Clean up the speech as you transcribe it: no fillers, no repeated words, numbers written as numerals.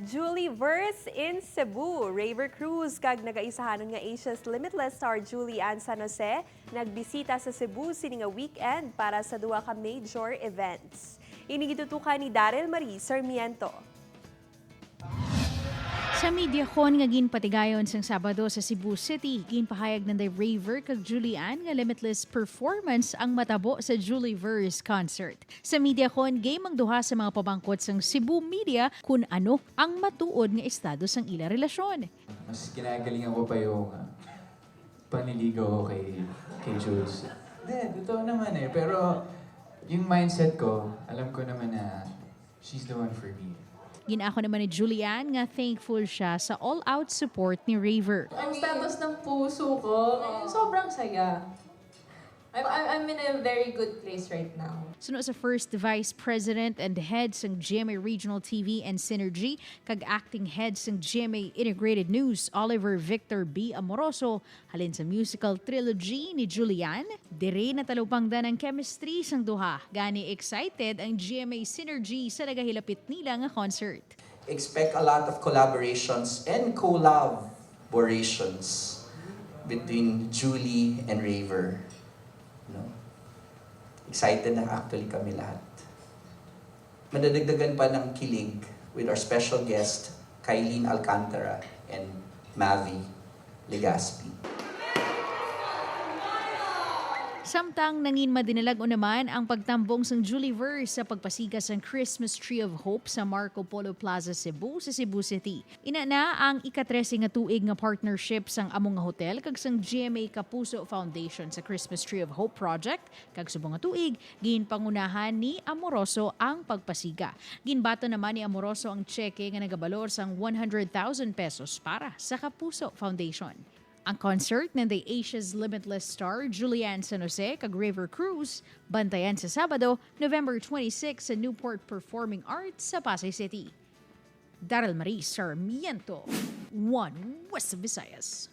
Julie Verse in Cebu. Rayver Cruz kag nagaisahanon nga Asia's Limitless star Julie Anne San Jose nagbisita sa Cebu sini nga weekend para sa duha ka major events. Ini gitutukan ni Daryl Marie Sarmiento. Sa mediacon nga ginpatigayon sang Sabado sa Cebu City, ginpahayag ng The Rayver kag Julie Anne nga limitless performance ang matabo sa Julie Verse concert. Sa mediacon, game ang duha sa mga pamangkot sang Cebu Media kung ano ang matuod nga estado sang ila relasyon. Mas ginagalingan ko pa yung panliligaw ko kay Jules. Hindi, totoo naman eh. Pero yung mindset ko, alam ko naman na she's the one for me. Ginako naman ni Julie Anne nga thankful siya sa all-out support ni Rayver. Ang status ng puso ko, ngayon, sobrang saya. I'm in a very good place right now. Suno sa First Vice President and Head sang GMA Regional TV and Synergy, kag Acting Head sang GMA Integrated News, Oliver Victor B. Amoroso, halin sa musical trilogy ni Julie Anne, dire natalupangdan ang chemistry sang duha. Gani excited ang GMA Synergy sa nagahilapit nila nga concert. Expect a lot of collaborations and collaborations between Julie and Rayver. No? Excited na actually kami lahat. Madadagdagan pa ng kilig with our special guest, Kyline Alcantara and Mavi Legaspi. Samtang nangin madinalag naman ang pagtambong sang Julie Verse sa pagpasiga sang Christmas Tree of Hope sa Marco Polo Plaza Cebu sa Cebu City. Ina na ang ika-13 nga tuig nga partnership sang among nga hotel kag sang GMA Kapuso Foundation sa Christmas Tree of Hope project, kag subong nga tuig ginpangunahan ni Amoroso ang pagpasiga. Ginbato naman ni Amoroso ang tseke nga nagabalor sang 100,000 pesos para sa Kapuso Foundation. Ang concert ng The Asia's Limitless star Julie Anne San Jose kag Rayver Cruz bantayan sa Sabado, November 26 sa Newport Performing Arts sa Pasay City. Daryl Marie Sarmiento, One West Visayas.